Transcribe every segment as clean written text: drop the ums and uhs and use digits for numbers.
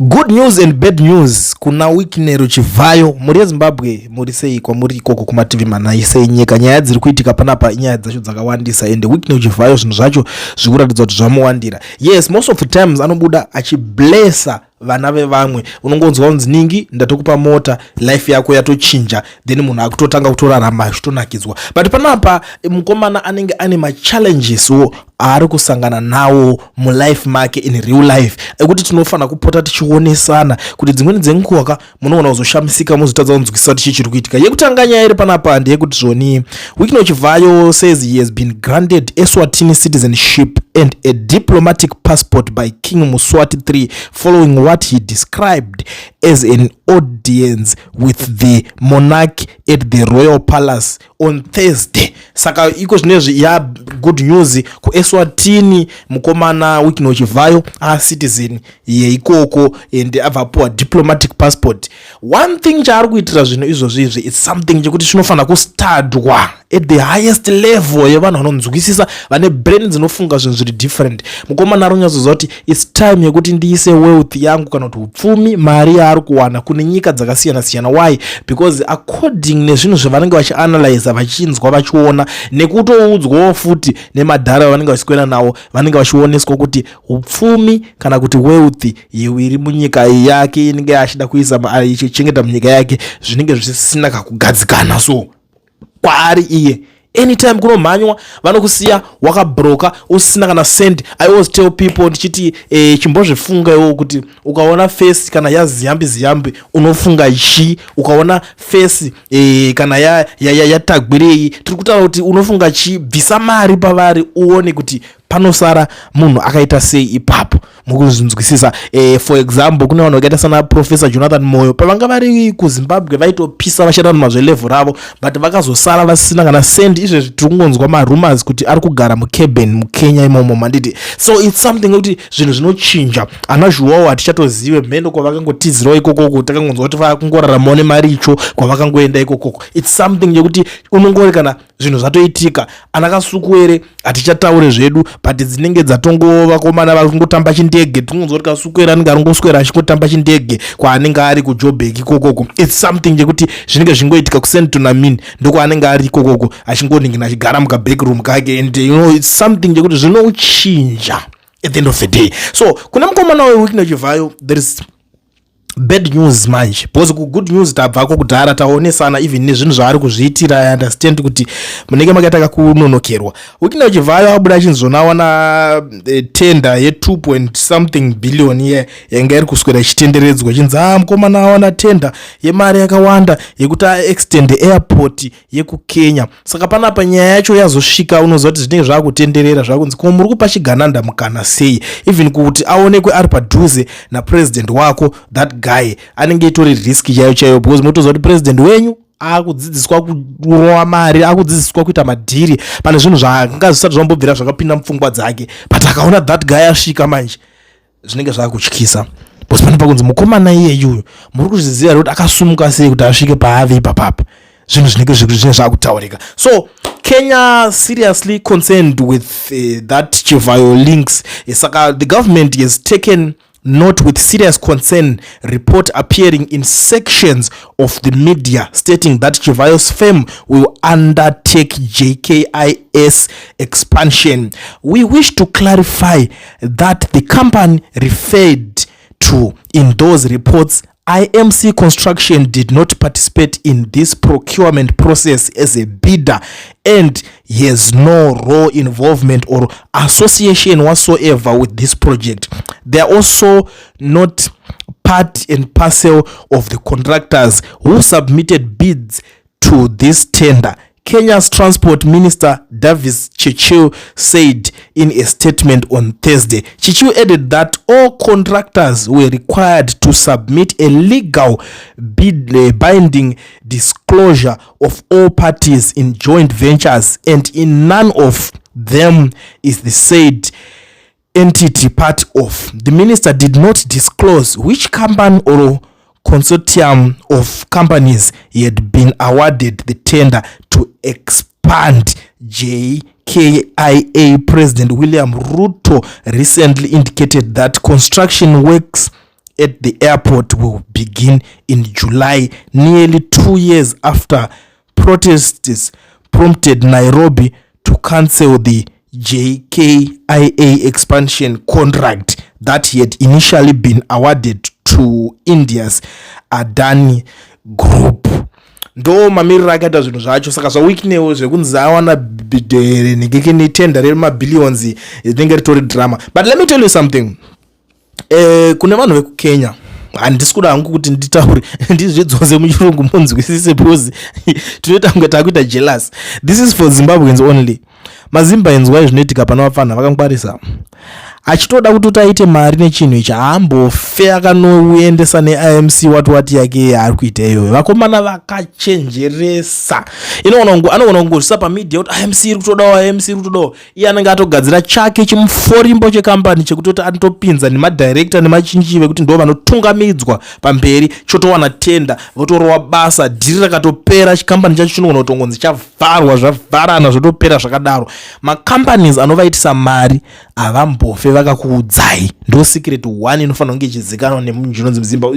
Good news and bad news kuna Wicknero Chivhayo. Mhuri yeZimbabwe, muri sei kwamuri ikoko kumativi mana ese enyika? Nyaya dziri kuitika panapa inyaya dzacho dzakawandisa, and Wicknero Chivhayo zvinhu zvacho zviri kuratidza kuti zvamuwandira. Yes, most of the times anobuda achiblessa vana vevamwe. Unongonzwa kunzi, "Ningi, ndatokupa mota, life yako yatochinja." Then munhu akutotanga kutorarama achitonakidzwa. But panapa mukomana anenge ane machallenges wo aari kusangana nawo mulife make, in real life, ekuti tinofanira kupota tichionesana kuti dzimweni dzenguva ka munoona kuzoshamisika, muzotadza kunzwisisa kuti chii chiri kuitika. Yekutanga nyaya iri panapa ndeyekuti zvoni Wicknell Chivhayo says he has been granted Eswatini citizenship and a diplomatic passport by King Muswati III following what he described as an audience with the monarch at the royal palace on Thursday. Saka iko zvinezvi ya good news kuEswatini, mukomana Wicknell Chivhayo acitizen yeikoko and abva apuwa diplomatic passport. One thing chaari kuitira zvinhu izvozvo izvi, it's something chekuti chinofanira kustadwa at the highest level yevanhu vanonzwisisa, vane brain dzinofunga zvinhu zviri different. Mukomana ari kunyatsoziva kuti it's time yekuti ndiise wealth yangu, kana kuti upfumi, mari yaari kuwana kune nyika dzakasiyana siyana. Why? Because according nezvinhu zvavanenge vachianalyza, vachinzwa, vachiona, nekutoudzwawo futi nemadhara vavanenge vachiswera nawo, vanenge vachioneswa kuti upfumi kana kuti wealth iri munyika yake inenge achida kuisa, ichichengeta munyika yake, zvinenge zvisina kakugadzikana. So kwaari iye, anytime kunomhanywa, vanokusiya wakabroka, usina kana cent. I always tell people ndichiti chimbozvifunga iwo kuti ukaona face kana yaziyambi ziyambi, unofunga chii? Ukaona face kana yatagwirei, ya, ya tiri kutaura kuti unofunga chii? Bvisa mari pavari, uone kuti panosara munhu akaita sei ipapo. Mukuzvinzwisisa? For example, kune vanhu vakaita sana Professor Jonathan Moyo. Pavanga vari kuZimbabwe vaitopisa, vachirarama zvelevel ravo, but vakazosara vasina kana sendi. Izvezvi tiri kungonzwa marumors kuti ari kugara mucabin muKenya imomo, manditi? So it's something yekuti zvinhu zvinochinja. Ana Zhuwawo hatichatozive mhendo kwavakangotizirawo ikokoko. Takangonzwa kuti vakungoraramawo nemaricho kwavakangoenda ikokoko. It's something yekuti unongori kana zvinhu zvatoitika. Ana Kasukuwere hatichataure zvedu, but dzinenge dzatongovakomana vari kungotamba chindege. Tingonzwa kuti Kasukuwere anenge arongoswera achingotamba chindege kwaanenge ari kuJobek ikokoko. It's something yekuti zvinenge zvingoitika. KuSandton ndokwaanenge ari ikokoko, achingoningina, achigara mukabackroom kake, and it's something yekuti zvinochinja at the end of the day. So kune mukomana weWicknell Chivhayo, there is bad news manje, because kugood news tabvako kudhara, taonesana even nezvinhu zvaari kuzviitira. I understand kuti munenge makaita kakunonokerwa. Wicknell Chivhayo abuda achinzi zvona awana tender ye2 point something billion ye yanga iri kuswera ichitenderedzwa, ichinzi a mukomana awana tender yemari yakawanda yekuti aextend airport yekuKenya. Saka panapa nyaya yacho yazosvika, unoziva kuti zvinenge zvaakutenderera, zvakunzi, "Ko muri kupa chigananda mukana sei, even kuti aonekwe ari padhuze napresident wako?" That guy anenge itori risk chaiyo chaiyo, because motoziva kuti president wenyu akudzidziswa kurova mari, akudzidziswa kuita madhiri pane zvinhu zvanga zvisati zvambobvira zvakapinda mupfungwa dzake. But akaona that guy asvika manje, zvinenge zvaakutyisa, because pane pakunzi mukomana iyeyuyu, muri kuzviziva here kuti akasumuka sei kuti asvike paave ipapapa? Zvinhu zvinenge zvine zvakutaurika. So Kenya seriously concerned with that Chivayo links. Saka the government has taken note with serious concern report appearing in sections of the media stating that Chivayo's firm will undertake JKIA's expansion. We wish to clarify that the company referred to in those reports, IMC Construction, did not participate in this procurement process as a bidder and has no role, involvement or association whatsoever with this project. They are also not part and parcel of the contractors who submitted bids to this tender, Kenya's Transport Minister Davis Chirchir said in a statement on Thursday. Chirchir added that all contractors were required to submit a legal bid, binding disclosure of all parties in joint ventures, and in none of them is the said entity part of. The minister did not disclose which company or consortium of companies had been awarded the tender to expand JKIA. President William Ruto recently indicated that construction works at the airport will begin in July, nearly 2 years after protests prompted Nairobi to cancel the JKIA expansion contract that had initially been awarded to India's Adani Group. Ndo mamiriro akaita zvinhu zvacho. Saka zvaWicknell zvekunzi awana bidhere netender remabhillions rinenge ritori drama. But let me tell you something. Kune vanhu vekuKenya, handisi kuda hangu kuti nditaure, ndizvidzose muchirungu munzwisise, because tinoita kunge taakuita jealous. This is for Zimbabweans only. MaZimba, inzwai zvinoitika pana vapfanha vakangwarisa. Achitoda kuti aite mari nechinhu ichi, haambofe akanoendesa neIMC wati wati yake yaari kuita iyoyo. Vakomana vakachenjeresa. Anogona kungozvisa pamedia kuti IMC iri kutodawo, IMC iri kutodawo. Iye anenge atogadzira chake chimuforimbo chekambani chekutoti anotopinza nemadirector nemachinji vekuti ndo vanotungamidzwa pamberi, chotowana tender, votorova basa. Dhiri rakatopera, chikambani chacho chinogona kutongonzi chavharwa, zvavharana, zvotopera zvakadaro. Macompanies anovaitisa mari havambofe vakakuudzai. Ndo secret one inofanira kunge ichizikanwa nemunhu chinonzi muZimba.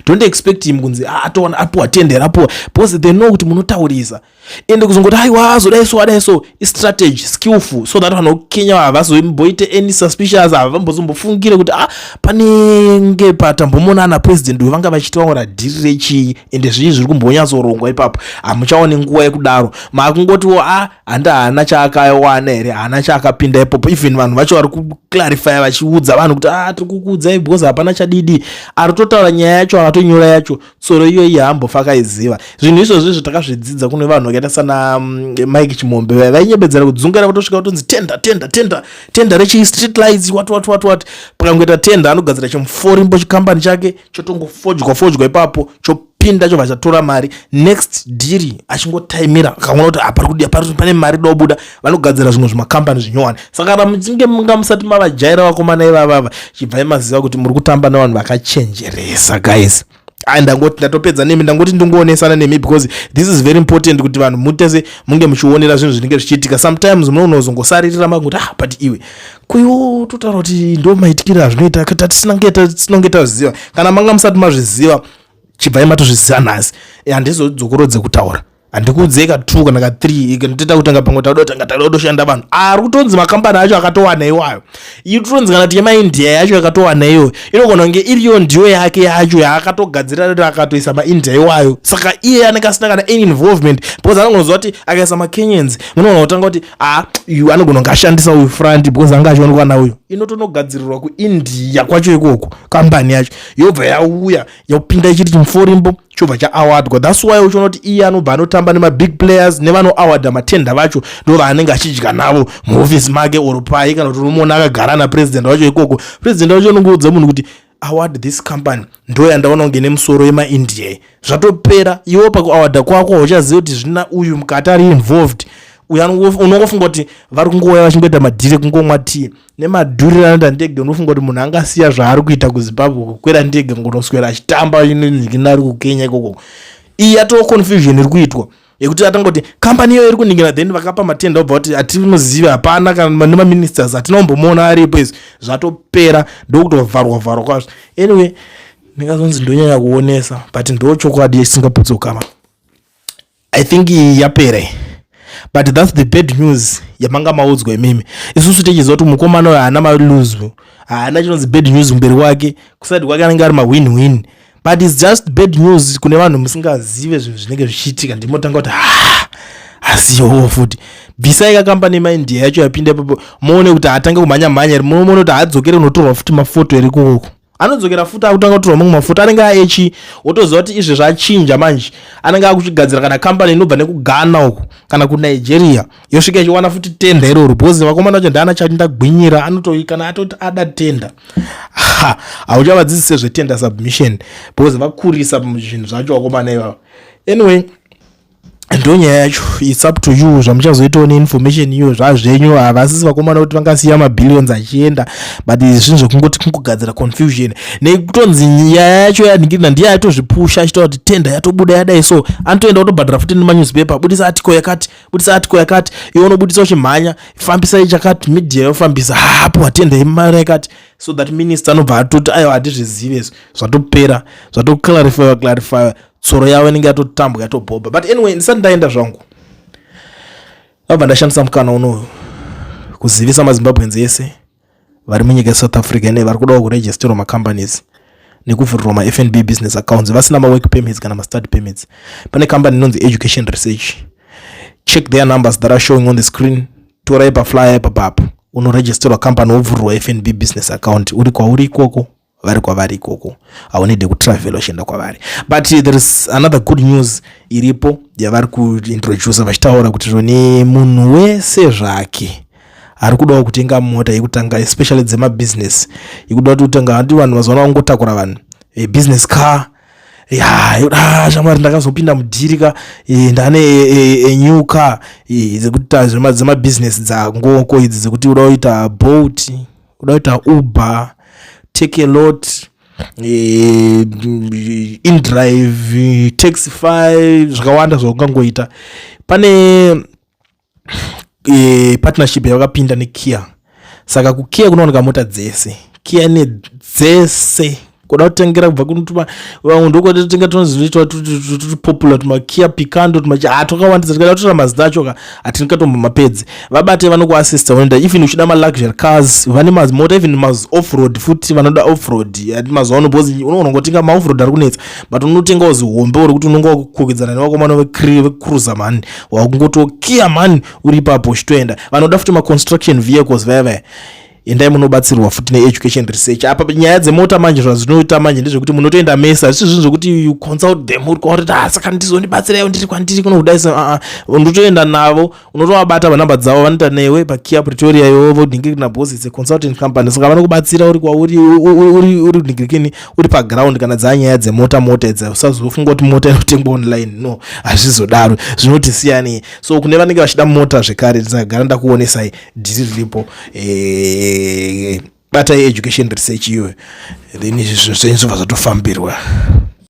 Don't expect him kunzi, "Ah, atowana, apuwa tender, apuwa," because they know kuti munotaurisa. Ende kuzongoti, "Aiwa, azodai so, adai so," istrategy skillful, so that vanhu vekukenya havazomboite any suspicious, havambozombofungire kuti, "Ah, panenge patambomonana president uyu, vanga vachitaura dhiri rechii? Ende zvii zviri kumbonyatsorongwa ipapo?" Hamuchaoni nguva yekudaro, makungotiwo, "A, handi haana chaakawana here? Haana chaakapinda ipopo." Even vanhu vacho vari kuclarifya vachiudza vanhu kuti, "A, tiri kukuudzai because hapana chadidi." Ari kutotaura nyaya yacho, akatonyora yacho, tsoro iyoyi haambofa akaiziva. Zvinhu izvozvo izvo takazvidzidza kune vanhu vakaita sana Mike Chimombe. Vainyebedzera kudzungaira, kutosvika kutonzi tender, tender, tender, tender rechi street lights, what what what what. Pakangoita tender, anogadzira chimuforimbo chikambani chake, chotongofodywa fodywa ipapo, chopinda, chobva chatora mari. Next dhiri achingotaimira, akaona kuti apari kudiwa, pane mari dobuda, vanogadzira zvimwe zvimakambani zvinyowani. Saka kana muchinge munga musati mavajaira vakomana ivavava, chibvai maziva kuti muri kutamba nevanhu vakachenjeresa, guys. Ai, ndangoti ndatopedza nemi, ndangoti ndingoonesana nemi because this is very important kuti vanhu mutese munge muchionera zvinhu zvinenge zvichiitika. Sometimes munonozongosaririra makuti, "Ah, but iwe kuiwo totaura kuti ndo maitikiro azvinoita, tatisina tazviziva." Kana manga musati mazviziva, chibvai matozviziva nhasi. Handizodzokorodze kutaura, handikuudzei ka2 kana ka3, toita kutanga pamwe tauda kutanga tauda kutoshanda. Vanhu ari kutonzi makambani acho akatowana iwayo, itotonzi kana yemaIndia yacho yakatowana iyoyo, inogona kunge iriyo ndiyo yake yacho yaakatogadzira, akatoisa maIndia iwayo. Saka iye anenge asina kana any involvement, because anogona kuti akaisa maKenyans, munogona kutanga kuti, "A, uyu anogona kunge ashandisa uyu front because anga achionekwa nauyu." Inotonogadzirirwa kuIndia kwacho ikoko kambani yacho, yobva yauya, yopinda ichiti chimuforimbo, chobva chaawardwa. That's why uchiona kuti iye anobva anotamba nemabig players, nevanoawarda matender vacho ndo vaanenge achidya navo muofisi make or pai, kana kuti unomuona akagara napresident wacho ikoko. President wacho anongoudza munhu kuti, "Award this company, ndo yandaona kunge nemusoro yemaIndia." Zvatopera. Iwo pakuawarda kwako hauchaziva kuti zvina uyu mukati ari involved. Uyu unongofunga kuti vari kungouya vachingoita madhiri, kungomwa tii. Nemadhuriro anoita ndege, unofunga kuti munhu angasiya zvaari kuita kuZimbabwe kukwira ndege ngonoswera achitamba ari kuKenya ikoko? Iyi yatoo confusion iri kuitwa yekuti atanga kuti kambani iyoyo iri kuningira, then vakapa matender obva kuti, "Hatinoziva, hapana kana nemaministers hatina kumbomuona aripo." Izvi zvatopera, ndokutovharwa vharwa kwazvo. Anyway, ndingazonzi ndonyanya kuonesa, but ndo chokwadi isingaputsokama. I think iyi yapera, but that's the bad news yamanga maudzwa imimi. Isusu tichiziva kuti mukomana uyo haana malose, haana chinonzi bad news kumberi kwake, kuside kwake anenge ari mawin win, but it's just bad news kune vanhu musingazive zvinhu zvinenge zvichiitika. Ndimotanga kuti, "Ha, asiyowo futi." Bvisai kakambani yemaIndia yacho yapinda ipapo, muone kuti haatange kumhanya mhanya here. Munoona kuti haadzokere kunotorwa futi mafoto here ikokoko? Anodzokera futi, akutanga kutorwa mamwe mafoto anenge aechi, wotoziva kuti izvi zvachinja manje. Anenge akuchigadzira kana kambani inobva nekuGhana uku kana kuNigeria, yosvika ichiwana futi tender iroro, because vakomana vacho ndaana chandagwinyira. Anotoi kana atoti ada tender, hauchavadzidzise zvetender submission because vakurisa zvinhu zvacho vakomana ivavo. Anyway, ndo nyaya yacho. It's up to you zvamuchazoitawo neinformation iyo, zvazvenyu. Havasisi vakomana kuti vangasiya mabillions achienda, but zvinhu zvekungoti kungogadzira confusion nekutonzi nyaya yacho yanhingirina, ndiye atozvipusha achitaura kuti tender yatobuda, yadai so. Anotoenda kutobhadhara futi nemanewspaper, budisa article yakati, budisa article yakati, iwe unobudisa uchimhanya, fambisai chakati, media yofambisa, hapo tender yemari yakati. So that minister anobva atoti, "Aiwa, hatizvizive izvi." Zvatopera, zvatoclarifywa clarifywa, tsoro yavo inenge yatotambwa, yatobhobha. But anyway, ndisati ndaenda zvangu, ndabva ndashandisa mukana unoyu kuzivisa maZimbabweans ese vari munyika yeSouth Africa ine vari kudawo kuregisterwa macompanies nekuvhurirwa maFNB business accounts, vasina mawork permits kana mastudy permits. Pane company inonzi Education Research. Check their numbers that are showing on the screen. Torai paflyer ipapapo, unoregisterwa company, wovhurirwa FNB business account uri kwauri ikoko, vari kwavari ikoko. Haunidi kutravel uchienda kwavari. But there is another good news iripo yavari kuintroduca, vachitaura kuti zvoni munhu wese zvake ari kudawo kutenga mota yekutanga, especially dzemabusiness, yekuda kuti kutenga. Handi vanhu mazuva ano vangotakura vanhu, business car ya yoda. Shamwari, ndakazopinda mudeal ka, ndane new car dzekuti dzemabusiness dzangoko idzi, dzekuti uda kuita Bolt, uda kuita Uber, Takealot, inDrive, Taxify, zvakawanda zvaungangoita. Pane partnership yavakapinda neKia. Saka kuKia kunowanika mota dzese. Kia ine dzese, kuda kutengera kubva kunotuma vamwe ndokwatotenga tunozoitwa popular, tumaKia Picanto, tumachi twakawandisa. Tikada kutora mazita acho ka, hatingatombomapedzi. Vabate, vanokuassista. Unoenda even uchida maluxury cars, vane mazimota, even maoffroad futi. Vanoda offroad ati mazuva ano, because unoona ngotenga maoffroad ari kunetsa, but unotengawo zihombe uri kuti unonge wakukwikwidzana nevakomana vecruiser mani, wakungotokiya mani uri ipapo uchitoenda. Vanoda futi maconstruction vehicles vaya vaya, endai munobatsirwa futi neEducation Research. Apa nyaya dzemota manje, zvazvinoita manje ndezvekuti munotoenda mese. Hazvisi zvinhu zvekuti you consult them uri kwauri, "Ah, saka ndizondibatsiraiwo ndiri kwandiri kuno kudai." Aa, unotoenda navo, unotovabata panhamba dzavo, vanoita newe paKia Pretoria ivovo ningirikina boss. It's a consulting company, saka vanokubatsira uri kwauri, uri ningirikini, uri paground. Kana dzanyaya dzemota, mota idzi, usazofunga kuti mota inotengwa online. No, hazvizodaro, zvinoti siyanei. So kune vanenge vachida mota zvekare, ndisagara ndakuonesai deal riripo. Batai Education Research iyoyo, then izvi zvinhu zvenyu zvobva zvatofambirwa.